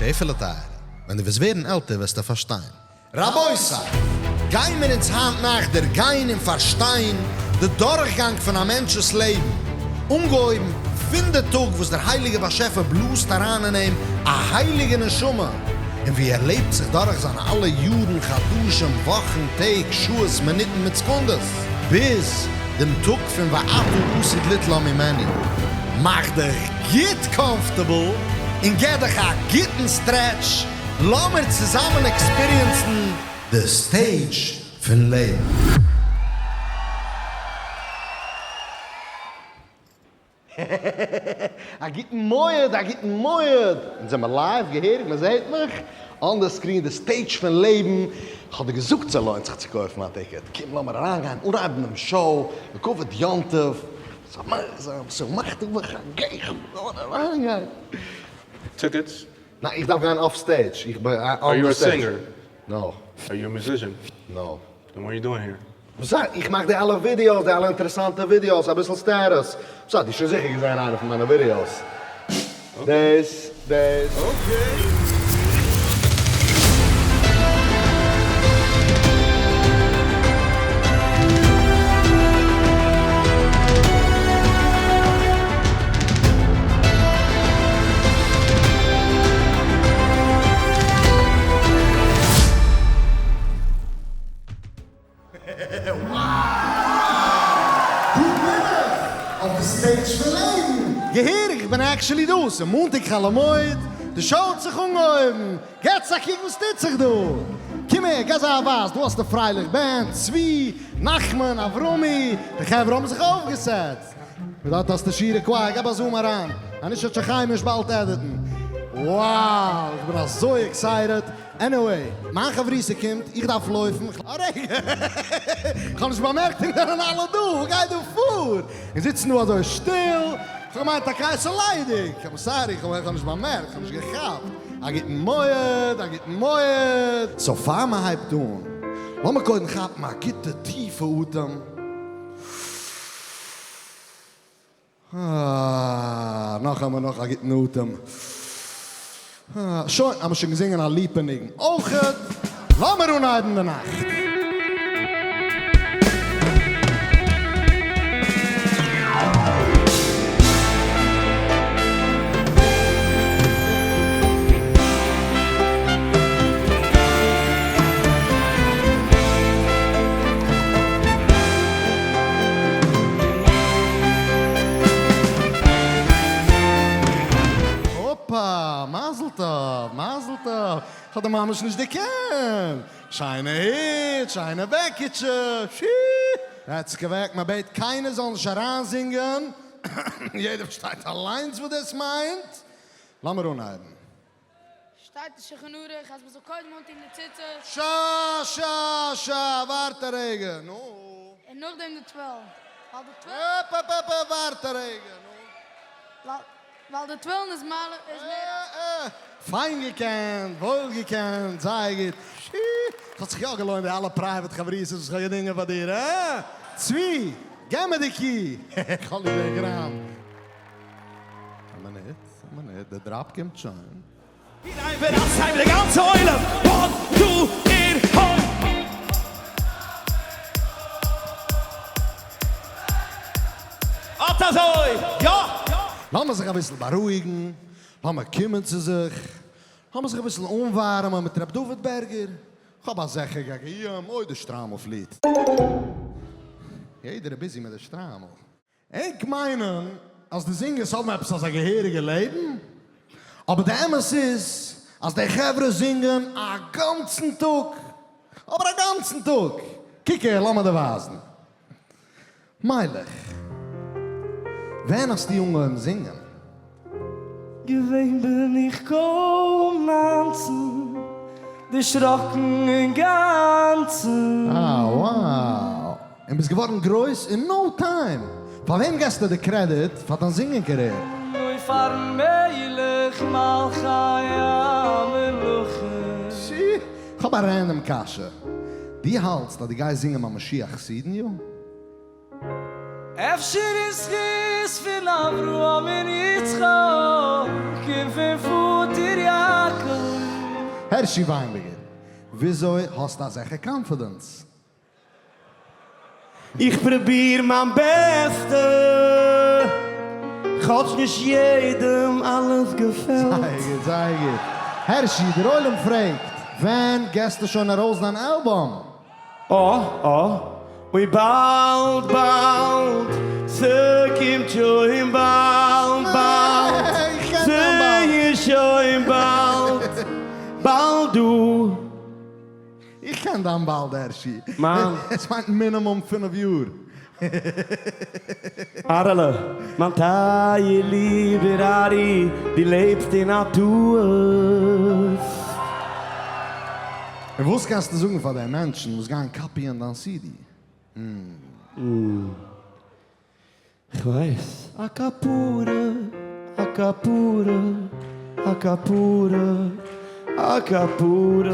שעפעלע טייערע, ווען דו וועסט ווערן עלטער וועסטו פארשטיין. רבותי! גיימער אונז היינט נאכט דערגיין און פארשטיין די דורכגאנג פון א מענטש'ס לעבן, אנגעהויבן פון די טאג וואס דער הייליגער באשעפער בלאזט אריין אין אים א הייליגע נשמה, און ווי ער לעבט זיך דורך זיינע אלע יארן, חדשים, וואכן, טעג, שעות, מינוטן מיט סעקונדעס, ביז דעם טאג פון ואתה עתיד ליטול ממנו. מאך דיך גוט comfortable און געב דיך א גוטן stretch, לאמיר צוזאמען experience ן די stage פון לעבן. א גוטן מועד, א גוטן מועד! אונז זעמער live געהעריג, מען זעהט מיך on the screen, די stage פון לעבן, כ'האב דיר געזאגט ס'לוינט זיך צו קויפן א ticket, קום לאמיר אריינגיין אנהייבן דעם show, לכבוד יום טוב, שמחת בחגיך, לאמיר אריינגיין. Tickets? ניין איך דארף גיין off stage, איך בין on the stage. Are you a singer? No. Are you a musician? No. Then what are you doing here? וואס הייסט? איך מאך די אלע ווידיאוס, די אלע אינטערעסאנטע ווידיאוס, אביסל status. וואס הייסט? דו האסט שוין זיכער געזען איינע פון מיינע ווידיאוס. דאס, דאס. Okay. Wow! דא בין איך! אויף די stage פון לעבן! געהעריג, איך בין actually דא! ס'איז מאנטאג חול המועד, די show האט זיך אנגעהויבן! געטס א קוק וואס טוט זיך דא! קום הער, געב זיי א ווייז, דא האסטו פרייליך band, צבי, נחמן, אברומי, די חברה האבן זיך אויפגעסעט! און דארט האסטו שירה choir, געב א zoom אריין, אנישט וועט שוין חיימיש באלד edit ן. Wow! איך בין אזוי excited! Anyway, מיין חברותא קומט, איך דארף לויפן, א רגע! איך האב נישט באמערקט אונז זענען אלע דא, וואס גייט דא פאר? אונז זיצן דא אזוי שטיל, איך האב געמיינט טאקע עס איז ליידיג, I'm sorry, איך האב נישט באמערקט, איך האב נישט געכאפט. א גוטן מועד, א גוטן מועד! So פאר מען הייבט אן, לאמיר קודם כאפן א גוטע טיפע אטעם. אה, נאכאמאל נאך א גוטן אטעם. אה, שוין, האמיר שוין געזינגען א ליפא ניגון אויכעט. לאמיר אנהייבן די נאכט. הופא! מזל טוב! מזל טוב! כ'האב דיר ממש נישט דערקענט! שיינע היט! שיינע בעקיטשע! פשי! האטס געוועקט, מען בעט קיינער זאל נישט אריינזינגען, יעדער פארשטייט אליינס וואס דאס מיינט, לאמיר אנהייבן. שטייט אין שולחן ערוך אז מ'זאל קודם אנטון די ציצית. שא שא שא ווארט א רגע נו. און נאכדעם די תפילין. ווייל די תפילין. אפ אפ אפ אפ ווארט א רגע נו. ווייל די תפילין איז מעלה איז מער. אה אה פיין געקענט, וואויל געקענט, זייער גוט. שי, ס'האט זיך יא געלוינט די אלע private חברותות וואס כ'האב געדינגען פאר דיר, הא? צבי, געב מיר די key. כ'האב ליב די גראם. א מינוט. א מינוט, די drop קומט שוין. אריין די גאנצע עולם, one two און הוי! אט אזוי! יא! לאמיר זיך אביסל בארואיגן, לאמיר קומען צו זיך, לאמיר זיך אביסל אנווארעמען מיט ר' דוד בערגער, כ'האב א זכר געגועים, אוי די שטריימל פליט. יעדער איז busy מיט די שטריימל. ענק מיינען אז די זינגערס האבן עפעס אזא געהעריגע לעבן, אבער די אמת איז אז די חברה זינגען א גאנצן טאג, אבער א גאנצן טאג! קוק הער, לאמיר דיר ווייזן. מיילעך, ווען האסטו אנגעהויבן זינגען? געווען בין איך קוים 19, דערשראקן אינגאנצן. אה wow! און ביסט געווארן גרויס אין no time! פאר וועם געסטו די credit פאר דיין זינגען career? אוי פארן מלך מלכי המלכים. פשי! כ'האב א random קשיא. דו האלטסט אז דו גייסט זינגען ביי משיח חסיד'ניו? אפשר אין זכות פון אברהם און יצחק און פון פאטער יעקב. הערשי וויינבערגער, וויאזוי האסטו אזעלכע confidence? איך פרוביר מיין בעסטע, כאטש נישט יעדעם אלעס געפעלט. זייער גוט, זייער גוט. הערשי, דער עולם פרעגט, ווען געסטו שוין ארויס דיין אלבום? אה אה, אוי באלד באלד, ס'קומט שוין באלד באלד, ס'איז שוין באלד באלד דא. איך קען דיין באלד הערשי. מיין. עס מיינט מינימום 5 יאר. אהרעלע, מיין טייער ליבער ארי, דו לעבסט אין א טעות. און וואס קענסטו זאגן פאר די מענטשן וואס גייען קאפיען דיין סידי? כ'ווייס. א כפרה, א כפרה, א כפרה, א כפרה.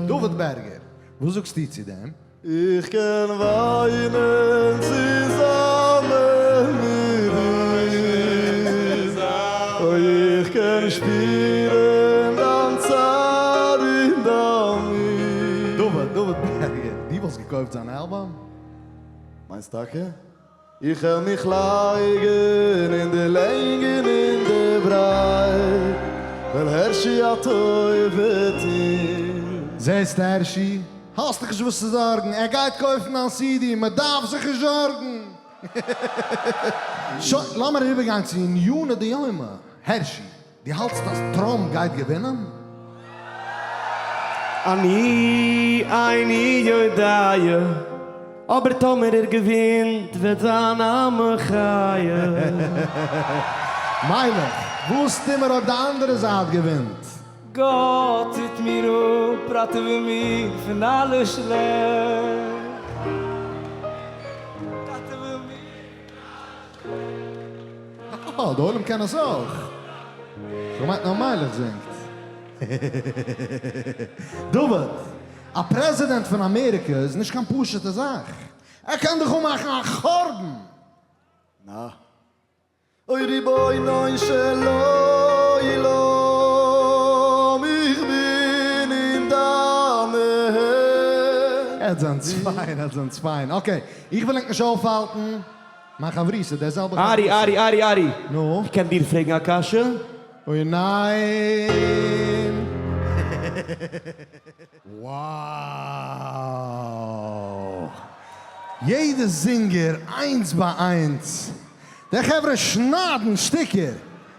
דוד בערגער, וואס זאגסטו צו דעם? איך קען וויינען צוזאמען מיט דיר, אוי איך קען שפירן דיין צער און דיין מי. דוד, דוד בערגער, דו וואלסט געקויפט זיין אלבום? מיינסט טאקע? איך וועל מיך לייגן אין די לענג און אין די ברייט, וועל הערשי א טובה טון. זעסט הערשי? האסט דיך נישט וואס צו זארגן, ער גייט קויפן דיין סידי, מען דארף זיך נישט זארגן. שוין, לאמיר אריבערגיין צו עניני דיומא. הערשי, דו האלטסט אז טראמפ גייט געווינען? אני איני יודע, אבער טאמער ער געווינט וועט זיין א מחיה. מיילעך, וואס טוה מיר אויב די אנדערע זייט געווינט? גאט היט מיר אפ, ראטעווע מיר פון אלע שלעכט. ראטעווע מיר פון אלע שלעכט. אה, די עולם קען עס אויך. כ'האב געמיינט נאר מיילעך זינגט. דוד, א פרעזידענט פון אמעריקע איז נישט קיין פשוט'ע זאך. ער קען דיך אנמאכן א חורבן. נא. אוי רבונו של עולם, איך בין אין דיינע הענט. עטס זענטס פיין, עטס זענטס פיין. Okay, איך וויל ענק נישט אויפהאלטן. מיין חברותא, דער זעלבער חברותא. ארי, ארי, ארי, ארי. נו? איך קען דיר פרעגן א קשיא? אוי ניין! Wow! יעדע זינגער איינס ביי איינס! די חברה שניידן שטיקער!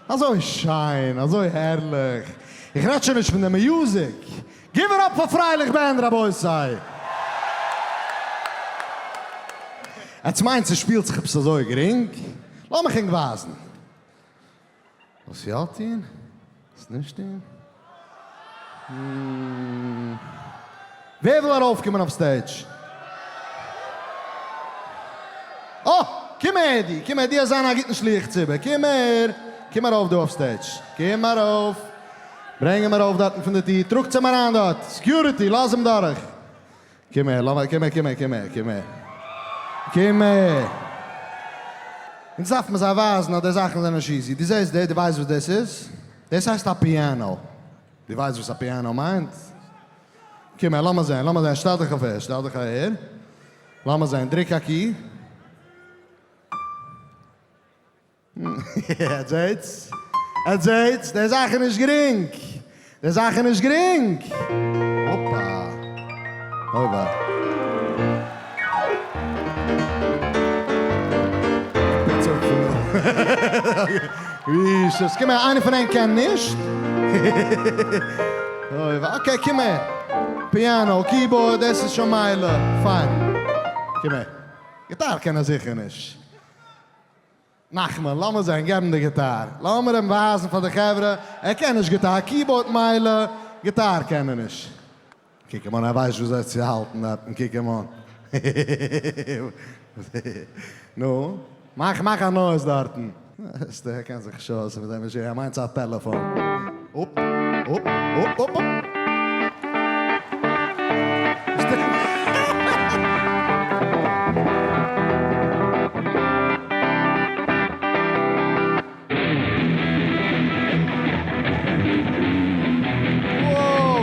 אזוי שיין, אזוי הערליך! איך רעד שוין נישט פון די music! Give it up פאר פרייליך band רבותי! עטס מיינט ס'שפילט זיך עפעס אזוי גרינג? לאמיך ענק ווייזן. וואס יא טוהן? וואס נישט טוהן? ווער וויל ארויפקומען אויף stage? אה! קום אהער דו! קום אהער דו וועסט זיין א גוטן שליח ציבור! קום אהער! קום ארויף דא אויף stage! קום ארויף! ברענג אים ארויף דארטן פון די טיר! טראגטס אים אריין דארט! Security לאז אים דורך! קום הער, לאמיר, קום הער, קום הער, קום הער, קום הער. קום הער. אונז דארף מען זיי ווייזן אז די זאכן זענען נישט easy. דו זעסט די, דו ווייסט וואס דאס איז? דאס הייסט א piano. דו ווייסט וואס א piano מיינט? קום הער, לאמיר זען, לאמיר זען, שטעל דיך אויף הער, שטעל דיך אהער. לאמיר זען, דריק א key. עטס זעטס? עטס זעטס? די זאך איז נישט גרינג! די זאך איז נישט גרינג! הופא! אוי וויי. רישעס, קום הער, איינער פון ענק קען נישט? אוי וויי, okay, קום הער. Piano, keyboard, דאס איז שוין מילא, פיין. קום הער. גיטאר קען ער זיכער נישט. נחמן, לאמיר זען, געב אים די גיטאר. לאמיר אים ווייזן פאר די חברה, ער קען נישט גיטאר, keyboard מילא, גיטאר קען ער נישט. קוק אים אן, ער ווייסט וויאזוי צו האלטן דארטן, קוק אים אן. נו, מאך מאך א noise דארטן. ער קען זיך נישט אויס מיט דעם מאשין, ער מיינט ס'איז א טעלעפאן. אפ, אפ, אפ, אפ, אפ. Wow.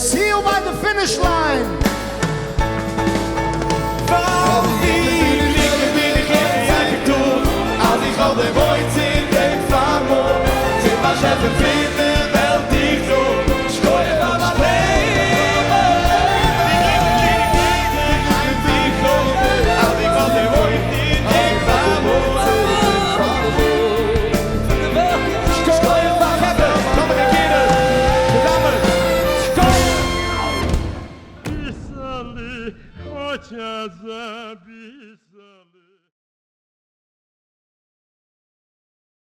See you by the finish line!